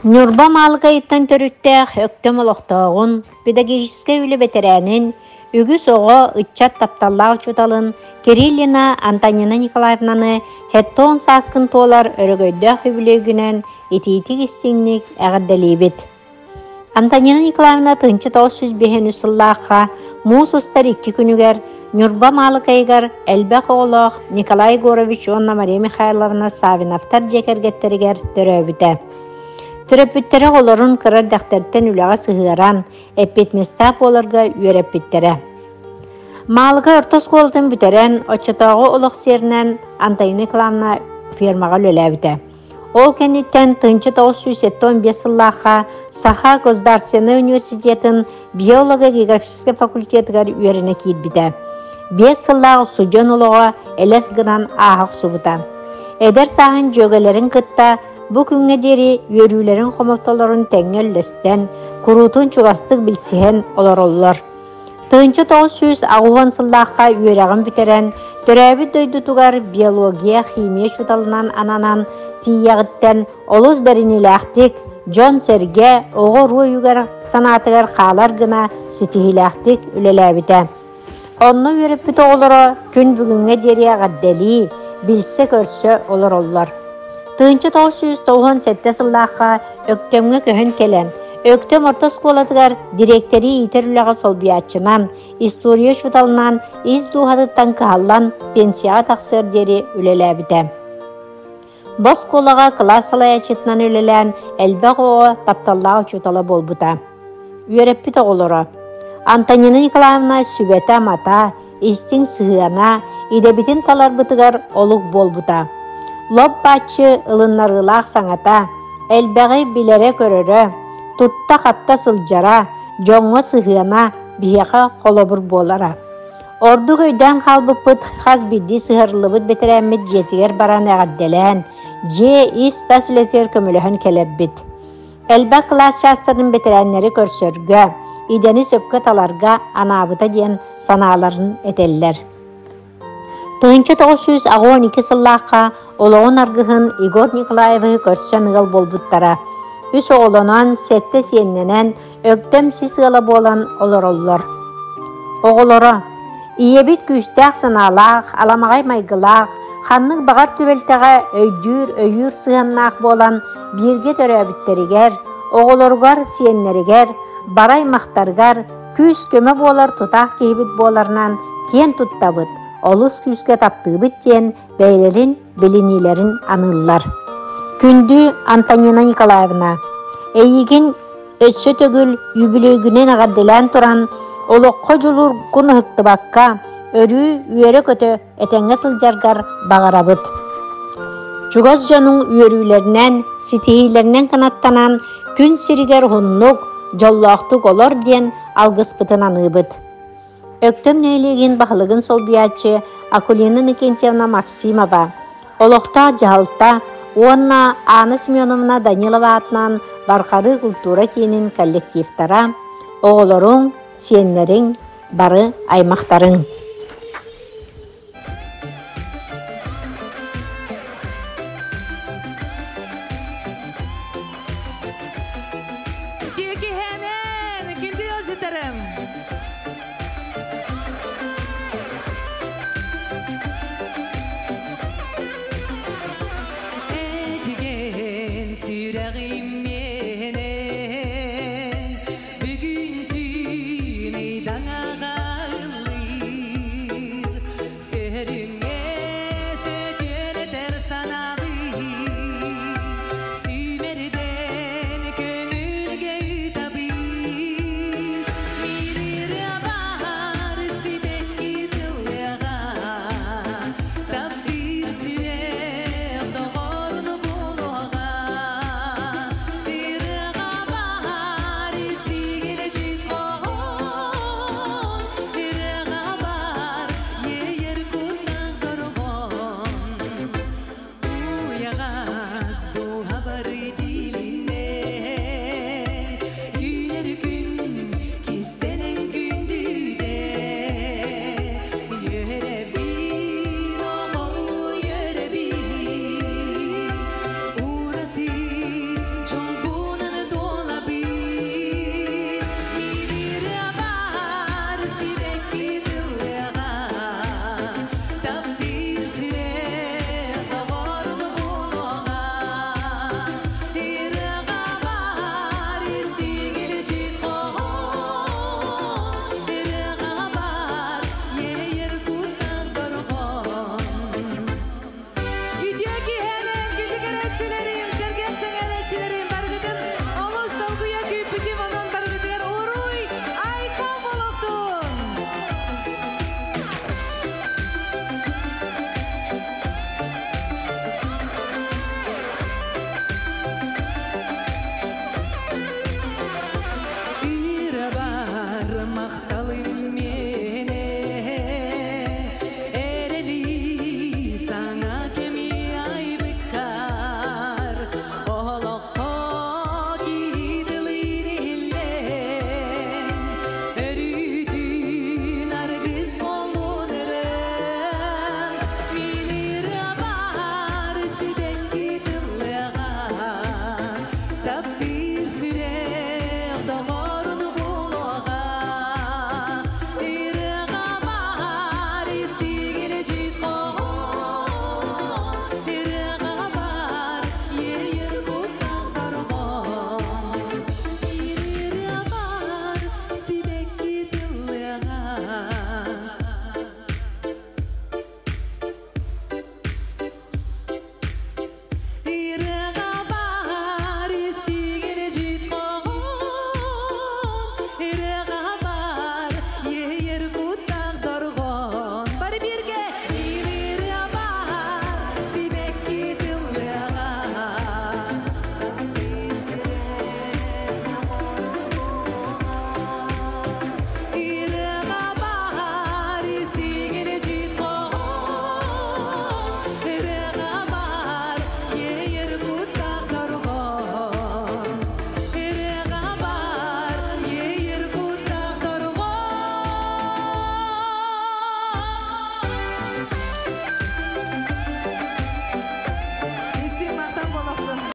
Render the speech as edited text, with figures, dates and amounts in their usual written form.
Ньурба Маалыкайыттан төрүттээх Өктөм олохтооҕун, педагогическай үлэ бэтэрээнин, үгүс оҕо, ыччат тапталлаах учууталын Кириллина Антонина Николаевнаны 70 сааскын туолар өрөгөйдөөх үбүлүөйгүнэн итиитик-истиҥник эҕэрдэлиибит! Антонина Николаевна 1905 сыллаахха муус устар икки күнүгэр Ньурба Маалыкайыгар элбэх оҕолоох Николай Егорович уонна Мария Михайловна Савиновтар дьиэ кэргэттэригэр төрөөбүтэ. Төрөппүттэрэ оҕолорун кыра эрдэхтэриттэн үлэҕэ сыһыаран, эппиэтинэстээх буоларга үөрэппиттэрэ. Маалыкай орто оскуолатын бүтэрэн, оччотооҕу олох сиэринэн Антонина Николаевна фермаҕа үлэлээбитэ. Ол кэнниттэн 1975 сыллаахха Саха государственнай университетын биолого-географическай факультетыгар үөрэнэ киирбитэ. Биэс сыллаах устудьуон олоҕо элэс гынан ааһа охсубута. Эдэр сааһын дьүөгэлэрин кытта бу күҥҥэ диэри үөрүүлэрин-хомолтолорун тэҥҥэ үллэстэн, куруутун чугастык билсиһэн олороллор. 1980 сыллаахха үөрэҕин бүтэрэн, төрөөбүт дойдутугар биология, химия учууталынан ананан тиийиэҕиттэн олус бэриниилээхтик, дьон-сэргэ, оҕо-уруу өйүгэр санаатыгар хаалар гына ситиһиилээхтик үлэлээбитэ. Онно үөрэппит оҕолоро күн бүгүҥҥэ диэри эҕэрдэлии, билсэ-көрсө олороллор. 1997 сыллаахха Өктөмҥө көһөн кэлэн, Өктөм орто оскуолатыгар дириэктэри иитэр үлэҕэ солбуйааччынан, история учууталынан ис дууһатыттан кыһаллан пенсияҕа тахсыар диэри үлэлээбитэ. Бу оскуолаҕа кылаас салайааччытынан үлэлээн элбэх оҕо тапталлаах учуутала буолбута. Үөрэппит оҕолоро Антонина Николаевна сүбэтэ-амата, истиҥ сыһыана идэбитин таларбытыгар олук буолбута. Лоп-бааччы ылыннарыылаах саҥата, элбэҕи билэрэ-көрөрө, тутта-хапта сылдьара, дьоҥҥо сыһыана биһиэхэ холобур буолара. Ордук өйдөөн хаалбыппыт хас биирдии сыһыарыллыбыт бэтэрээммит дьиэтигэр баран эҕэрдэлээн, дьиэ ис-тас үлэтигэр көмөлөһөн кэлэрбит. Элбэх кылаас чаастарын бэтэрээннэри көрсөргө, идэни сөпкө таларга анаабыта диэн санааларын этэллэр. 1982 сыллаахха олоҕун аргыһын Егор Николаевиһы көрсөн ыал буолбуттара. Үс оҕолонон, сэттэ сиэннэнэн, Өктөм сис ыала буолан олороллор. Оҕолоро Ийэбит күүстээх санаалаах, аламаҕай майгылаах, ханнык баҕар түбэлтэҕэ өйдүүр, өйүүр сыһыаннаах буолан бииргэ төрөөбүттэригэр, оҕолоругар, сиэннэригэр, бары аймахтарыгар күүс-көмө буолар тутаах киһибит буоларынан киэн туттабыт, олус күүскэ таптыыбыт диэн бэйэлэрин билиниилэрин аныыллар. Күндү Антонина Николаевна, эйигин өссө төгүл үбүлүөйгүнэн эҕэрдэлээн туран, олоххо дьулуургун ыһыктыбакка, өрүү үөрэ-көтө этэҥҥэ сылдьаргар баҕарабыт. Чугас дьонуҥ үөрүүлэринэн, ситиһиилэринэн кынаттанан, күн сиригэр уһуннук, дьоллоохтук олор диэн алгыспытын аныыбыт. Өктөм нэһилиэгин баһылыгын солбуйааччы Акулина Иннокентьевна Максимова, олохтоох дьаһалта уонна Анна Семеновна Данилова аатынан Бархарыы култуура киинин коллективтара, оҕолоруҥ, сиэннэриҥ, бары аймахтарыҥ.